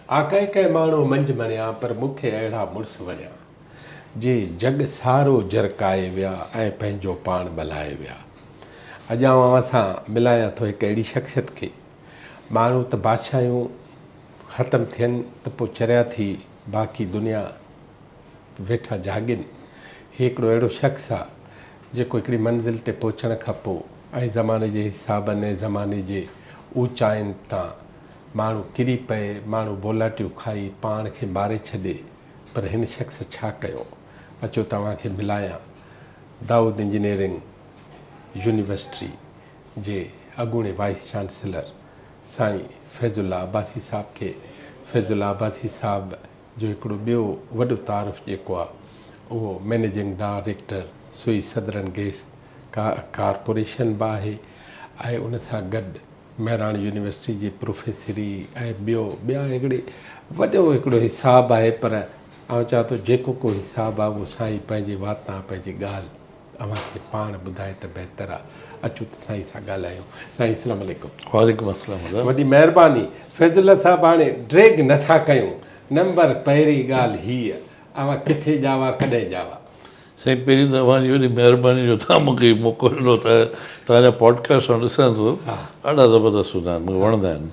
آ ڪنهن ڪنهن ماڻهوء منجهه مڻيا، پر مون کي اهڙا مڙس وڻيا، جي جڳ سارو جرڪائي ويا ۽ پنهنجو پاڻ ملهائي ويا. اڄ آئون اوهان سان ملايان ٿو هڪ اهڙي شخصيت کي. ماڻهو ته بادشاهيون ختم ٿين ته پوء چريا ٿي باقي دنيا ويٺا جاڳين. هي هڪڙو اهڙو شخص آ، جيڪو هڪڙي منزل تي پهچڻ کان پوء ۽ زماني جي حسابن ۽ زماني جي اوچاين تان ماڻهو ڪري پئي، ماڻهو بولاٽيون کائي پاڻ کي ماري ڇڏي، پر هن شخص ڇا ڪيو؟ اچو توهان کي ملايان دائود انجنيئرنگ يونيورسٽي جي اڳوڻي وائيس چانسلر سائين فيض الله عباسي صاحب کي. فيض الله عباسي صاحب جو هڪڙو ٻيو وڏو تعارف جيڪو آ اهو managing director Sui Southern Gas Corporation به آهي ۽ ان سان گڏ مهراڻ يونيورسٽي جي پروفيسري ۽ ٻيو ٻيا هڪڙي وڏو هڪڙو حساب آهي پر آئون چوان ٿو جيڪو ڪو حساب آهي اهو سائين پنهنجي واتان پنهنجي ڳالهه اوهان کي پاڻ ٻڌائي ته بهتر آهي اچو ته سائين سان ڳالهايون سائين اسلام عليڪم. وعليڪم السلام ادا. وڏي مهرباني فيض الله صاحب هاڻي ڊريگ نه ٿا ڪيون نمبر پهرين ڳالهه هيء اوهان ڪٿي ڄاوا ڪڏهن ڄاوا. سائين پهرين ته اوهان جي وڏي مهرباني جو توهان مون کي هي موقعو ڏنو ته توهان جا پوڊڪاسٽ آئون ڏسان ٿو ڏاڍا زبردست هوندا آهن مون کي وڻندا آهن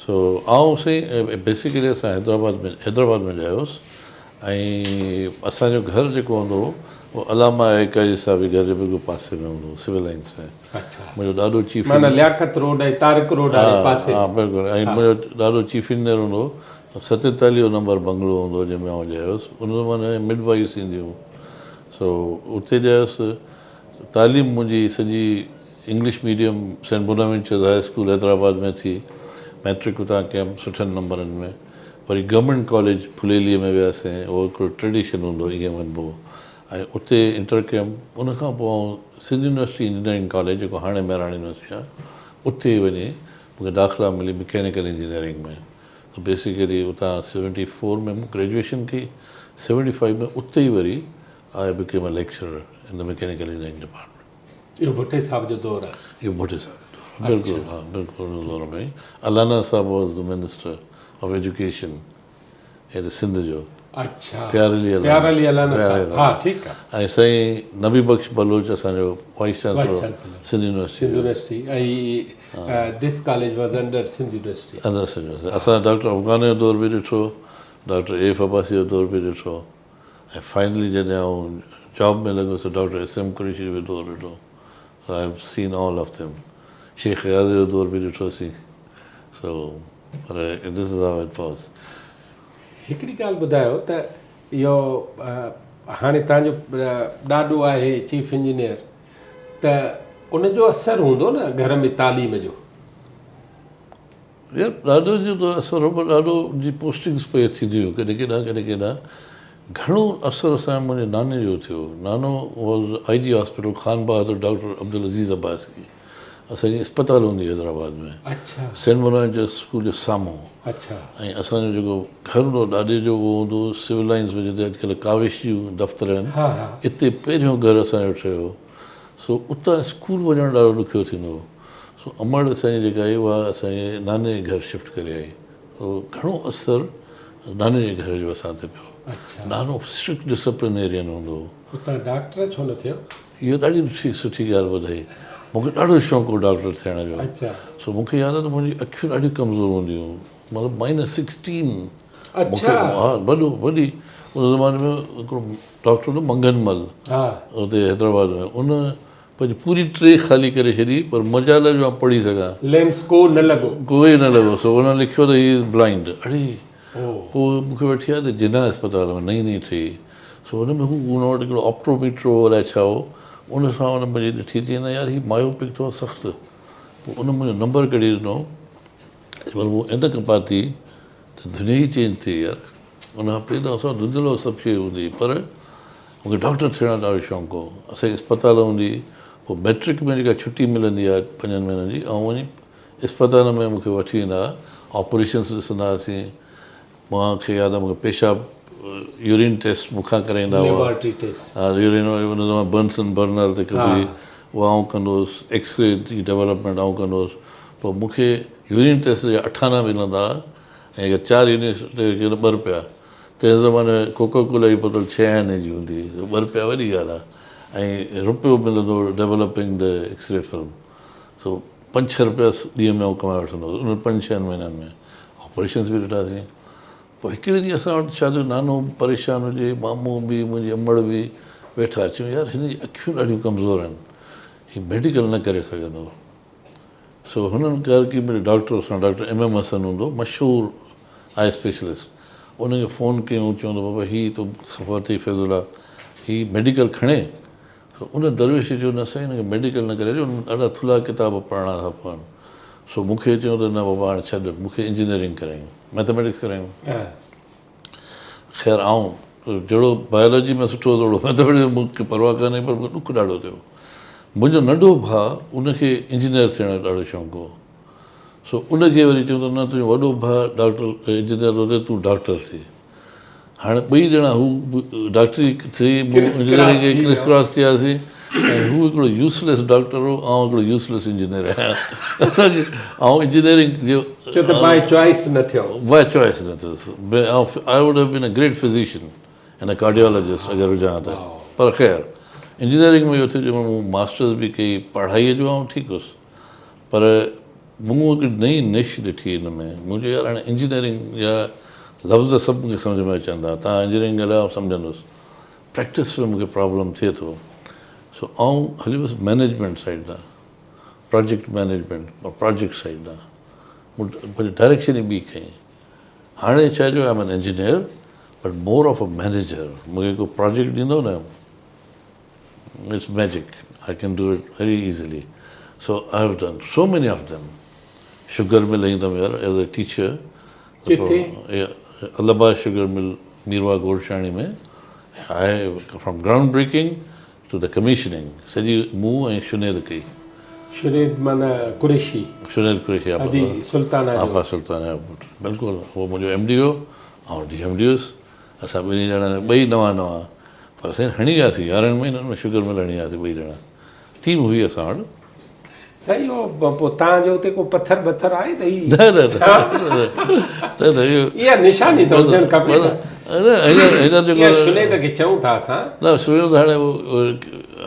سو آئون سائين بيسيڪلي اسان حيدرآباد ۾ حيدرآباد ۾ ڄايو هوس ۽ اسان جو گهر جيڪو هوندو هو اهو علامه آء قاضي صاحب جي گهر جي بلڪل پاسي ۾ هوندو هو سول لائنس ۾ منهنجو ڏاڏو چيف معنيٰ لياقت روڊ ۽ طارق روڊ واري پاسي ها بلڪل ۽ منهنجو ڏاڏو چيف انجنيئر هوندو هو 47 نمبر بنگلو هوندو هو جنهن ۾ آئون ڄايو هوس. ان زماني ۾ مڊ وائيفس اينديون هيون. سو اتي ڄايس. تعليم منهنجي سڄي English medium Saint Bonaventure's high school Hyderabad ۾ ٿي. مئٽرڪ اتان ڪيم سٺن نمبرن ۾. وري گورنمينٽ ڪاليج ڦليليء ۾ وياسين. اهو هڪڙو ٽريڊيشن هوندو هو ائين وڃبو هو ۽ اتي انٽر ڪيم. ان کان پوء آئون سنڌ يونيورسٽي انجنيئرنگ ڪاليج جيڪو هاڻي مهراڻ يونيورسٽي آهي اتي وڃي مون کي داخلا ملي مڪينيڪل انجنيئرنگ ۾. ته بيسيڪلي اتان سيونٽي فور ۾ مون گريجوئيشن ڪئي، سيونٽي فائيو ۾ اتي ئي وري I became a lecturer in the mechanical engineering department. اهو ڀٽي صاحب جو دور آهي. اهو ڀٽي صاحب جو دور آهي بلڪل ها بلڪل ان دور ۾ ئي الانا صاحب was the minister of education هتي سنڌ جو. اڇا پيار علي الانا پيار علي الانا صاحب ها ٺيڪ آ. ۽ سائين نبي بخش بلوچ اسان جو vice chancellor Sindh university Sindh university ۽ this college was under Sindh university. Under Sindh university اسان ڊاڪٽر افغان جو دور به ڏٺو ڊاڪٽر ايف عباسي جو دور به ڏٺو ۽ فائنلي جڏهن آئون جاب ۾ لڳس ته ڊاڪٽر ايس ايم قريشي جو به دور ڏٺو so I have seen all of them Sheikh Ayaz جو دور به ڏٺوسين سو پر this is how it was. هڪڙي ڳالهه ٻڌايو ته اهو هاڻي توهان جو ڏاڏو آهي چيف انجنيئر ته ان جو اثر هوندو نه گهر ۾ تعليم جو. يار ڏاڏو جو ته اثر هو پر ڏاڏو جي پوسٽنگس پئي ٿينديون هيون ڪڏهن ڪيڏانهن ڪڏهن ڪيڏانهن گهڻو اثر اسان منهنجي ناني جو ٿيو نانو was I G hospital Khan Bahadur doctor Abdul Aziz Abbasi اسان جي اسپتال هوندي هئي حيدرآباد ۾ سينٽ بوناوينچر اسڪول جي سامهون ۽ اسان جو جيڪو گهر هوندو هو ڏاڏي جو اهو هوندو هو سول لائنز ۾ جتي اڄڪلهه ڪاوش جون دفتر آهن اتي پهريون گهر اسان جو ٺهيو هو سو اتان اسڪول وڃڻ ڏاڍو ڏکيو ٿيندو هو سو امڙ اسان جي جيڪا هئي اها اسان جي ناني جي گهر شفٽ ڪري آئي سو گهڻو اثر ناني جي گهر جو اسان تي پيو نانو اسٽرڪٽ ڊسپلنيرين هوندو هو. اتان ڊاڪٽر ڇو نه ٿيو؟ اهو ڏاڍي سٺي ڳالهه ٻڌائي. مون کي ڏاڍو شوق هو ڊاڪٽر ٿيڻ جو. سو مون کي ياد آهي ته منهنجي اکيون ڏاڍيون ڪمزور هونديون هيون. مطلب مائنس سڪسٽين مون کي ها وڏو وڏي ان زماني ۾ هڪڙو ڊاڪٽر هوندو منگهن مل اتي حيدرآباد ۾ ان پنهنجي پوري ٽري خالي ڪري ڇڏي پر مجال آهي جو آئون پڙهي سگهان. لينس ڪو نه لڳو. ڪوئي نه لڳو. سو ان لکيو ته هي از بلائنڊ. اڙي پوء مون کي وٺي آيا ته جناح اسپتال ۾ نئين نئين ٺهي. سو ان ۾ هو ان وٽ هڪڙو آپٽوميٽر هو الائي ڇا هو ان سان ان منهنجي ڏٺي چيائين نه يار هي مايوپڪ اٿو سخت پوء ان منهنجو نمبر ڪڍي ڏنو پر مون عينڪ پاتي ته دنيا ئي چينج ٿي يار ان کان پهرين ته اسان ڌنڌلو سڀ شيء هوندي هئي پر مون کي ڊاڪٽر ٿيڻ جو ڏاڍو شوق هو اسان جي اسپتال هوندي هئي پوء مئٽرڪ ۾ جيڪا ڇٽي ملندي آهي پنجن مهينن جي آئون وڃي اسپتال ۾ مون کي وٺي ويندا هئا آپريشنس ڏسندا هئاسين مان کي ياد آهي مون کي پيشاب يورين ٽيسٽ مون کان ڪرائيندا هئا. Laboratory test. ها يورين ان زماني برنسن برنر تي ڪبي هئي اها آئون ڪندو هوس ايڪسري جي ڊولپمينٽ آئون ڪندو هوس پوء مون کي يورين ٽيسٽ جا اٺ آنا ملندا هئا ۽ اگر چار يونٽس ته ٻه رپيا. تنهن زماني ۾ ڪوڪا ڪولا جي بوتل ڇهين آني جي هوندي هئي ته ٻه رپيا وڏي ڳالهه آهي ۽ رپيو ملندو هو ڊيولپنگ the X-ray film سو پنج ڇهه رپيا ڏينهن ۾ آئون ڪمائي وٺندو هوس انهن پنج ڇهن مهينن ۾ آپريشنس به ڏٺاسين. پوء هڪڙي ڏينهن اسان وٽ ڇا ٿيو نانو به پريشان هجي مامو به منهنجي امڙ به ويٺا چيون يار هن جي اکيون ڏاڍيون ڪمزور آهن هي ميڊيڪل نه ڪري سگهندو. سو هنن ڪرڪي ۾ ڊاڪٽر سان ڊاڪٽر ايم ايم حسن هوندو مشهور آء اسپيشلسٽ ان کي فون ڪيون چيون ته بابا هي تو خبر اٿئي فيض الله هي ميڊيڪل کڻي سو ان درويش چيو نه سائين هن کي ميڊيڪل نه ڪرائجو ان ۾ ڏاڍا ٿلها ڪتاب پڙهڻا ٿا پون سو مون کي چيو ته نه بابا هاڻي ڇڏ مون کي انجنيئرنگ ڪرايون ميٿميٽڪس ڪرايون خير آئون جهڙو بائيولاجي ۾ سٺو هوس اوهڙو ميٿميٽڪس ۾ مون کي پرواهه ڪانه هئي پر مون کي ڏک ڏاڍو ٿيو. منهنجو ننڍو ڀاء ان کي انجنيئر ٿيڻ جو ڏاڍو شوق هو. سو ان کي وري چيو ته نه تنهنجو وڏو ڀاء ڊاڪٽر انجنيئر ٿو ٿئي تون ڊاڪٽر ٿي. هاڻي ٻئي ڄڻا هو ڊاڪٽري ٿي مون انجنيئرنگ ڪئي ڪرس ڪراس ٿي وياسين ۽ هو هڪڙو يوسليس ڊاڪٽر هو آئون هڪڙو يوسليس انجنيئر آهيان. آئون انجنيئرنگ جو ڇو ته باء چوائس نه ٿيو. باء چوائس نه ٿيس. I would have been a great physician and a cardiologist اگر هجان ها ته پر خير انجنيئرنگ ۾ اهو ٿيو جو مون ماسٽرز به ڪئي پڙهائيء جو آئون ٺيڪ هيس پر مون هڪ نئين نش ڏٺي ان ۾ مون چيو يار هاڻي انجنيئرنگ جا لفظ سڀ مون کي سمجهه ۾ اچن ٿا توهان انجنيئرنگ ڳالهايو آئون سمجهندس پريڪٽس ۾ مون کي پرابلم ٿئي ٿو سو آئون هلي ويس مئنيجمينٽ سائيڊ ڏانهن پراجيڪٽ مئنيجمينٽ پراجيڪٽ سائيڊ ڏانهن مون پنهنجي ڊائريڪشن ئي ٻي کنئي هاڻي ڇا جو I am an engineer but more of a manager مون کي ڪو پراجيڪٽ ڏيندو نه it's magic I can do it very easily so I have done so many of them sugar mill ايندم يار ايز اي ٽيچر ڪٿي؟ Alabbas sugar mill Mirwah Gorchani ۾ I from ground breaking to the commissioning سڄي مون ۽ شنيد ڪئي. شنيد معنيٰ قريشي. شنيد قريشي آپا ادي سلطانه جو. آپا سلطانه جو پٽ بلڪل هو منهنجو ايم ڊي هو آئون ڊي ايم ڊي هيس اسان ٻنهي ڄڻن ٻئي نوان نوان پر سائين هڻي وياسين يارهن مهينن ۾ شگر مل هڻي وياسين ٻئي ڄڻا ٽيم هئي اسان وٽ. سائين اهو پوء تان جو اتي ڪو پٿر ٻٿر آهي ته هي نه نه نه نه اهو اها نشاني ته هجڻ کپي نه نه هينئر جيڪو اها شنيد کي چئون ٿا اسان نه شنيد هاڻي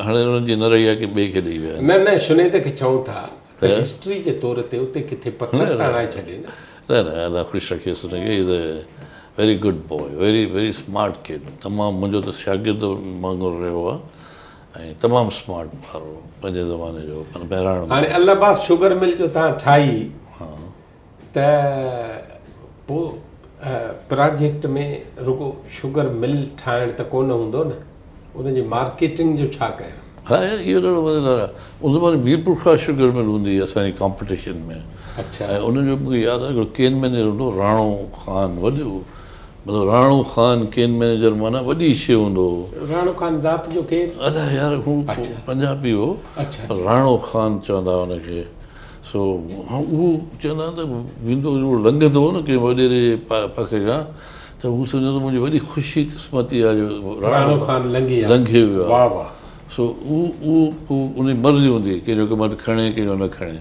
هاڻي انهن جي نه رهي آهي ڪي ٻئي کي ڏئي ويا نه نه شنيد کي چئون ٿا ته هسٽري جي طور تي اتي ڪٿي پٿر ته هڻائي ڇڏي نه نه نه الله خوش رکيس ان کي is a very good boy very very smart kid تمام منهنجو ته شاگرد وانگر رهيو آهي ۽ تمام سمارٽ ٻار هو پنهنجي زماني جو پر مهراڻ ۾. هاڻي العباس شگر مل جو تهان ٺاهي ته پوء پراجيڪٽ ۾ رڳو شگر مل ٺاهڻ ته ڪونه هوندو نه ان جي مارڪيٽنگ جو ڇا ڪيو؟ ها يار اهو ڏاڍو مزيدار آهي ان زماني ميرپورخاص شگر مل هوندي هئي اسان جي ڪامپٽيشن ۾ اڇا ۽ ان جو مونکي ياد آهي هڪڙو ڪين مئنيجر هوندو هو راڻو خان وڏو مطلب راڻو خان ڪين مئنيجر معنيٰ وڏي شيء هوندو هو. راڻو خان ذات جو ڪير؟ الاء يار هو پنجابي هو پر راڻو خان چوندا هئا ان کي. سو اهو چوندا هئا ته ويندو هو لنگهندو هو نه ڪنهن وڏيري جي پاسي کان ته هو سمجهندو هو منهنجي وڏي خوشي قسمتي آهي جو راڻو خان لنگهي ويو آهي. سو اهو پوء ان جي مرضي هوندي هئي ڪنهن جو ڪم کڻي ڪنهن جو نه کڻي.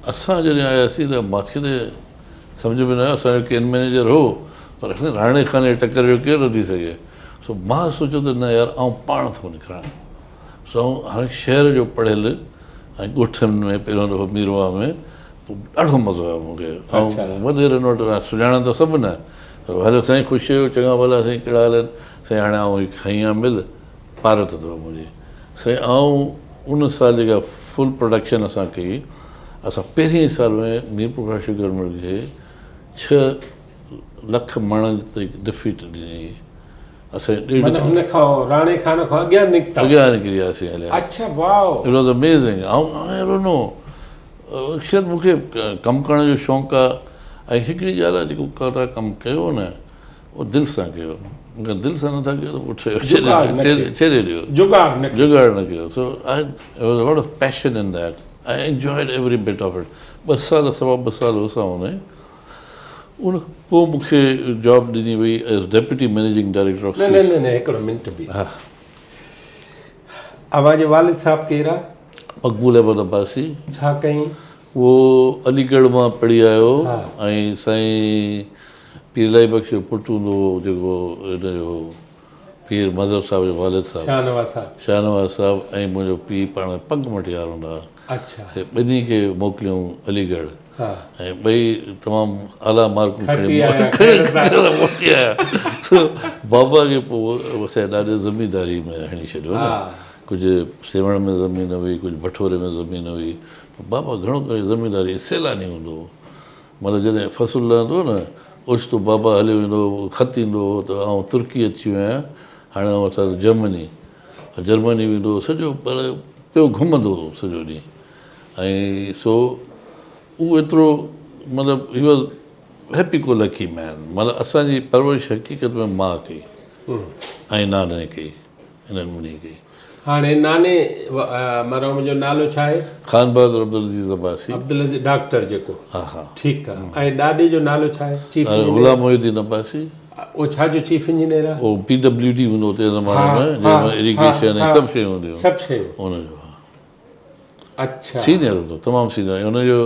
اسان جڏهن آياسين ته مانکي ته سمجهه ۾ نه آيو، اسان جو ڪين مئنيجر هو، پر راڻي خان جي ٽڪر جو ڪير نه ٿي سگهي. سو مان سوچيو ته نه يار آئون پاڻ ٿو نڪران. سو آئون هر شهر جو پڙهيل ۽ ڳوٺن ۾ پهريون دفعو ميرواهه ۾ پوء ڏاڍو مزو آيو مون کي. آئون وڏيرن وٽ سڃاڻان ته سڀ نه پر هليو سائين خوش آهيو چڱا ڀلا سائين ڪهڙا حال آهن سائين هاڻي آئون هي کنئي آ مل پارت اٿو منهنجي. سائين آئون ان سال جيڪا فل پروڊڪشن اسان ڪئي اسان پهرين ئي سال ۾ ميرپورخاص شگر مل کي ڇهه لک مڻ تي ڊفيٽ ڏني اسان ڏيڍ معنيٰ هن کان راڻي خان کان اڳيان نڪتا اڳيان نڪري وياسين هليا اڇا واء it was amazing آئون I don't know شايد مون کي ڪم ڪرڻ جو شوق آ ۽ هڪڙي ڳالهه آ جيڪو ڪا ڪم ڪيو نه اهو دل سان ڪيو اگر دل سان نٿا ڪيو ته پوء ڇڏي ڏيو جگاڙ نه ڪيو جگاڙ نه ڪيو so I was lot of passion in that I enjoyed every bit of it ٻه سال سوا ٻه سال هوس آئون ان ان پوء مون کي جاب ڏني وئي as deputy managing director of نه نه نه نه هڪڙو منٽ به ها اوهان جي والد صاحب ڪير آ مقبول احمد عباسي ڇا ڪئين اهو علي ڳڙهه مان پڙهي آيو ۽ سائين پير الاهي بخش جو پٽ هوندو هو جيڪو هن جو پير مظهر صاحب جو والد صاحب شاهنواز صاحب شاهنواز صاحب ۽ منهنجو پيء پاڻ ۾ پڳ مٽيار هوندا هئا. اڇا. سي ٻنهي کي موڪليائون علي ڳڙهه ۽ ٻئي تمام اعليٰ مارڪون کڻي موٽي آيا. سو بابا کي پوء اسان جي ڏاڏي زمينداري ۾ هڻي ڇڏيو نه. ڪجهه سيوهڻ ۾ زمين هئي، ڪجهه بٺوري ۾ زمين هئي. پر بابا گهڻو ڪري زمينداري ۽ سيلاني هوندو هو. مطلب جڏهن فصل لهندو هو نه، اوچتو بابا هليو ويندو هو، خط ايندو هو ته آئون ترڪي اچي ويو آهيان، هاڻي آئون اچان ٿو جرمني. جرمني ويندو هو، سڄو پيو گهمندو هو سڄو ڏينهن. ۽ سو اهو ايترو مطلب he was happy go lucky man. مطلب اسان جي پرورش حقيقت ۾ ماء ڪئي ۽ ناني ڪئي. انهن ٻنهي کي. هاڻي ناني مرحوم جو نالو ڇا آهي؟ خان بهادر عبدالعزيز عباسي. عبدالعزيز ڊاڪٽر جيڪو. ها ها. ٺيڪ آ ۽ ڏاڏي جو نالو ڇا آهي؟ Chief engineer. Ghulam Mohiuddin Abbasi. اهو ڇا جو چيف انجنيئر آ؟ اهو پي ڊبليو ڊي هوندو هو تنهن زماني ۾ جنهن ۾ اريگيشن ۽ سڀ شيون هونديون هيون. سڀ شيون. ان جو ها. اڇا. سينيئر هوندو تمام سينيئر ۽ ان جو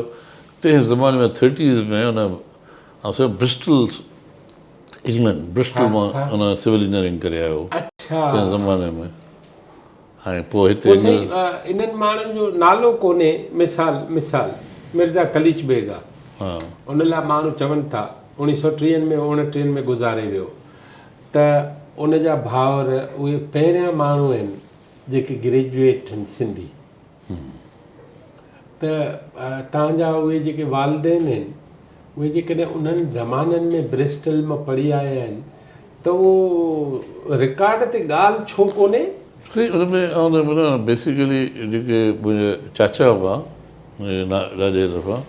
تنهن زماني ۾ ٿرٽيز ۾ ان آئون سمجهان برسٽل انگلنڊ برسٽل مان ان سول انجنيئرنگ ڪري آيو هو تنهن زماني ۾ ۽ پوء هتي پوء سائين انهن ماڻهن جو نالو ڪونهي مثال مثال مرزا قليچ بيگ آ ان لاء ماڻهو چون ٿا اوڻيهه سو ٽيهن ۾ اوڻٽيهن ۾ گذاري ويو ته ان جا ڀائر اهي پهريان ماڻهو آهن جيڪي گريجوئيٽ آهن سنڌي ته توهان جا اهي جيڪي والدين آهن اهي جيڪڏهن انهن زمانن ۾ برسٽل مان پڙهي آيا آهن ته اهو رڪارڊ تي ڳالهه ڇو ڪونهي؟ سائين ان ۾ آئون ته ٻڌايان بيسيڪلي جيڪي منهنجا چاچا هئا منهنجي ڏاڏي جي طرفان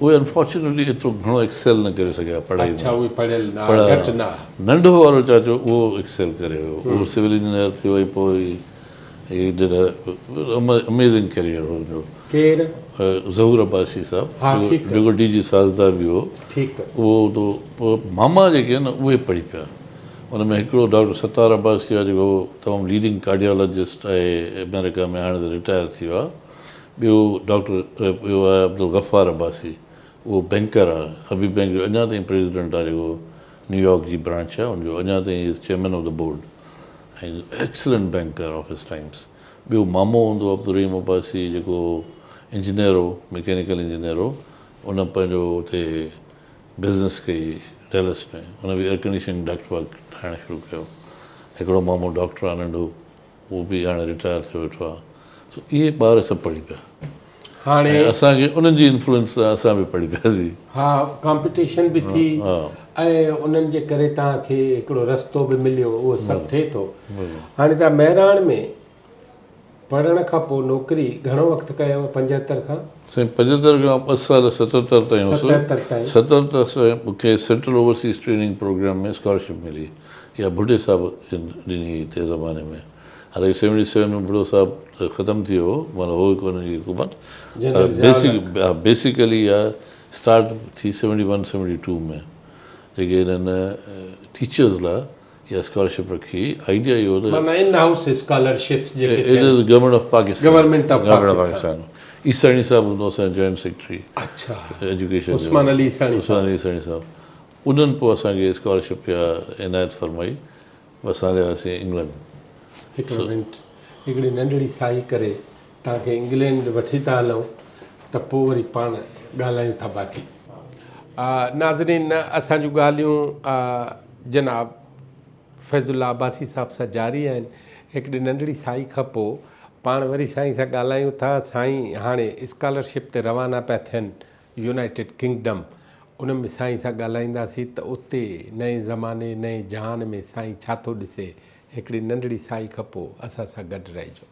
اهي انفارچونيٽلي ايترو گهڻو ايڪسيل نه ڪري سگهيا پڙهائي ۾. اڇا اهي پڙهيل نه هئا گهٽ نه هئا. ننڍو وارو چاچو اهو ايڪسيل ڪري ويو اهو سول انجنيئر ٿيو ۽ پوء هي did a amazing career هو ان جو. ڪير؟ ظهور عباسي صاحب ها ٺيڪ آ. جيڪو ڊي جي سازدار به هو. ٺيڪ آ. اهو تو پوء ماما جيڪي آهن نه اهي پڙهي پيا. ان ۾ هڪڙو ڊاڪٽر ستار عباسي آهي جيڪو تمام ليڊنگ ڪارڊيالاجسٽ آهي آمريڪا ۾ هاڻي ته رٽائر ٿي ويو آهي. ٻيو ڊاڪٽر ٻيو آهي عبدالغفار عباسي اهو بينڪر آهي حبيب بينڪ جو اڃا تائين پريزيڊنٽ آهي جيڪو نيويارڪ جي برانچ آهي ان جو اڃا تائين he is chairman of the board. ۽ Excellent banker of his times. ٻيو مامو هوندو هو عبدالرحيم عباسي جيڪو انجنيئر هو مڪينيڪل انجنيئر هو ان پنهنجو اتي بزنس ڪئي ڊيلس ۾ ان به ايئرڪنڊيشننگ ڊڪٽ ورڪ ٺاهڻ شروع ڪيو. هڪڙو مامو ڊاڪٽر آهي ننڍو اهو به هاڻي رٽائر ٿيو ويٺو آهي. سو اهي ٻار سڀ پڙهي پيا. هاڻي ۽ اسان کي انهن جي انفلوئنس سان اسان به پڙهي پياسين. ها ڪامپيٽيشن به ٿي ۽ انهن جي ڪري توهان کي هڪڙو رستو به مليو اهو سڀ ٿئي ٿو. هاڻي توهان مهراڻ ۾ پڙهڻ کان پوء نوڪري گهڻو وقت ڪيو 75 کان؟ سائين 75 کان ٻه سال 77 تائين هوس. 77 تائين. 77 تائين مون کي central overseas training program ۾ scholarship ملي اها ڀٽي صاحب ڏني هئي تنهن زماني ۾. حالانڪه سيونٽي سيون ۾ ڀٽو صاحب ته ختم ٿي ويو هو معنيٰ هو ئي ڪونه ان جي حڪومت پر بيسڪ بيسيڪلي اها اسٽارٽ ٿي سيونٽي ون سيونٽي ٽو ۾ جيڪي هنن ٽيچرز لاء اها اسڪالرشپ رکي آئيڊيا اهو ته معنيٰ ان هائوس اسڪالرشپس جيڪي it is government of Pakistan government of Pakistan Isani صاحب هوندو اسان جو جوائنٽ سيڪريٽري اڇا ايجوڪيشن عثمان علي عيساڻي عثمان علي عيساڻي صاحب انهن پوء اسان کي اسڪالرشپ اها عنايت فرمائي اسان رهياسين انگلنڊ. هڪڙو منٽ هڪڙي ننڍڙي ساهي ڪري توهان کي انگلينڊ وٺي ٿا هلون ته پوء وري پاڻ ڳالهايون ٿا باقي. ناظرين اسان جون ڳالهيون جناب فيض الله عباسي صاحب سان جاري آهن هڪڙي ننڍڙي ساهي کان پوء پاڻ وري سائين سان ڳالهايون ٿا سائين هاڻي اسڪالرشپ تي روانا پيا ٿين يونائيٽيڊ ڪنگڊم ان ۾ سائين سان ڳالهائينداسين ته اتي نئين زماني نئين جهان ۾ سائين ڇا ٿو ڏسي هڪڙي ننڍڙي سائي کپو اسان سان گڏ رهجو.